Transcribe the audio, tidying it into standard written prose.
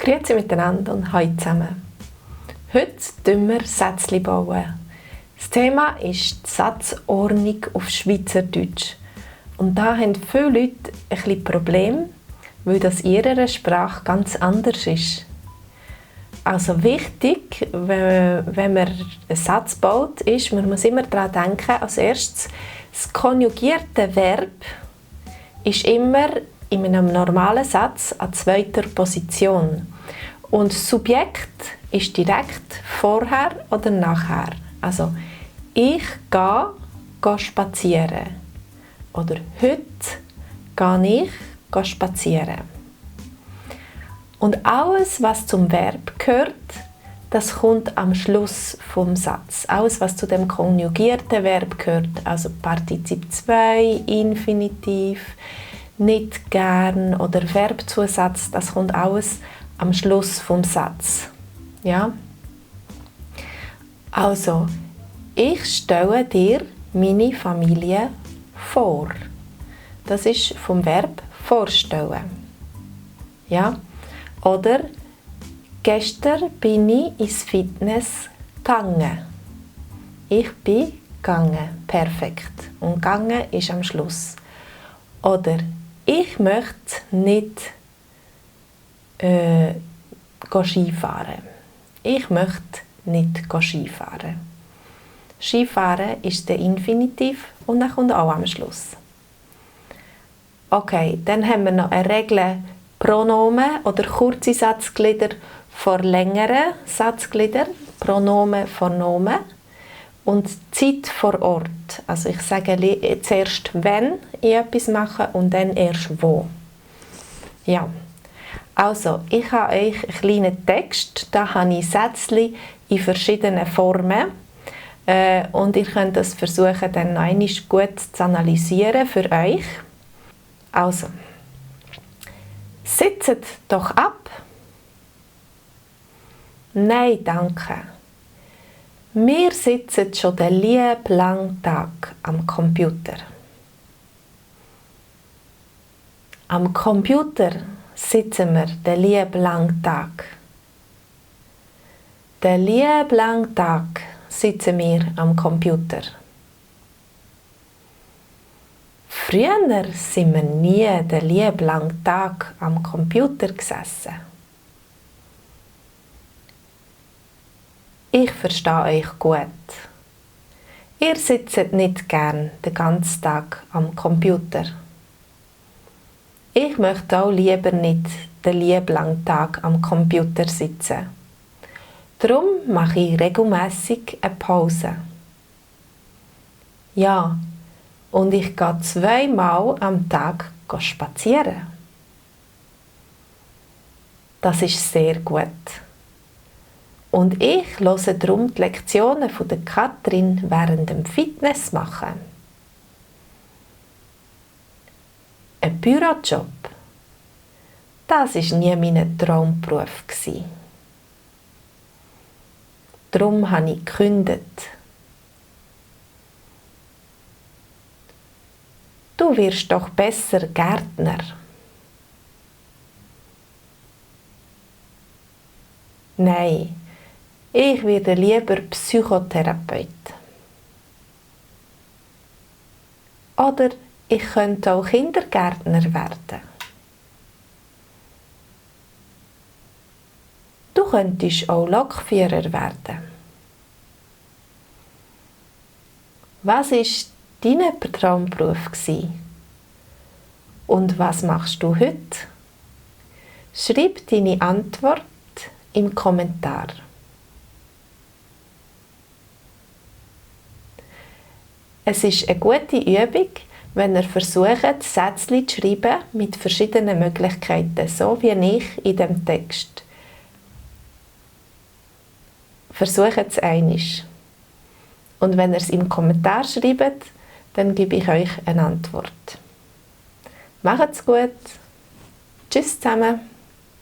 Grüezi miteinander und hallo zusammen. Heute bauen wir Sätzchen bauen. Das Thema ist die Satzordnung auf Schweizerdeutsch. Und da haben viele Leute ein bisschen Probleme, weil das in ihrer Sprache ganz anders ist. Also wichtig, wenn man einen Satz baut, ist, man muss immer daran denken, als erstes, das konjugierte Verb ist immer in einem normalen Satz an zweiter Position. Und das Subjekt ist direkt vorher oder nachher. Also, ich gehe spazieren. Oder heute gehe ich spazieren. Und alles, was zum Verb gehört, das kommt am Schluss vom Satz. Alles, was zu dem konjugierten Verb gehört, also Partizip 2, Infinitiv, nicht gern oder Verbzusatz, das kommt alles am Schluss vom Satz. Ja? Also, ich stelle dir meine Familie vor. Das ist vom Verb vorstellen. Ja? Oder gestern bin ich ins Fitness gegangen. Ich bin gegangen. Perfekt. Und gegangen ist am Schluss. Oder ich möchte nicht Skifahren. Ich möchte nicht Skifahren. Skifahren ist der Infinitiv und dann kommt auch am Schluss. Okay, dann haben wir noch eine Regel Pronomen oder kurze Satzglieder vor längeren Satzgliedern. Pronomen vor Nomen. Und Zeit vor Ort. Also ich sage zuerst, wenn ich etwas mache und dann erst wo. Ja. Also, ich habe euch einen kleinen Text. Da habe ich Sätzchen in verschiedenen Formen. Und ihr könnt das versuchen, dann noch einmal gut zu analysieren für euch. Also, sitzt doch ab. Nein, danke. Wir sitzen schon den lieben langen Tag am Computer. Am Computer sitzen wir den lieben langen Tag. Den lieben langen Tag sitzen wir am Computer. Früher sind wir nie den lieben langen Tag am Computer gesessen. Ich verstehe euch gut. Ihr sitzt nicht gern den ganzen Tag am Computer. Ich möchte auch lieber nicht den lieben langen Tag am Computer sitzen. Darum mache ich regelmässig eine Pause. Ja, und ich gehe 2-mal am Tag spazieren. Das ist sehr gut. Und ich höre darum die Lektionen von der Katrin während dem Fitness machen. Ein Bürojob, das war nie mein Traumberuf. Darum habe ich gekündigt. Du wirst doch besser Gärtner. Nein. Ich werde lieber Psychotherapeut. Oder ich könnte auch Kindergärtner werden. Du könntest auch Lokführer werden. Was war dein Traumberuf? Und was machst du heute? Schreib deine Antwort im Kommentar. Es ist eine gute Übung, wenn ihr versucht, Sätzchen zu schreiben mit verschiedenen Möglichkeiten, so wie ich in dem Text. Versucht es einmal. Und wenn ihr es im Kommentar schreibt, dann gebe ich euch eine Antwort. Macht's gut. Tschüss zusammen.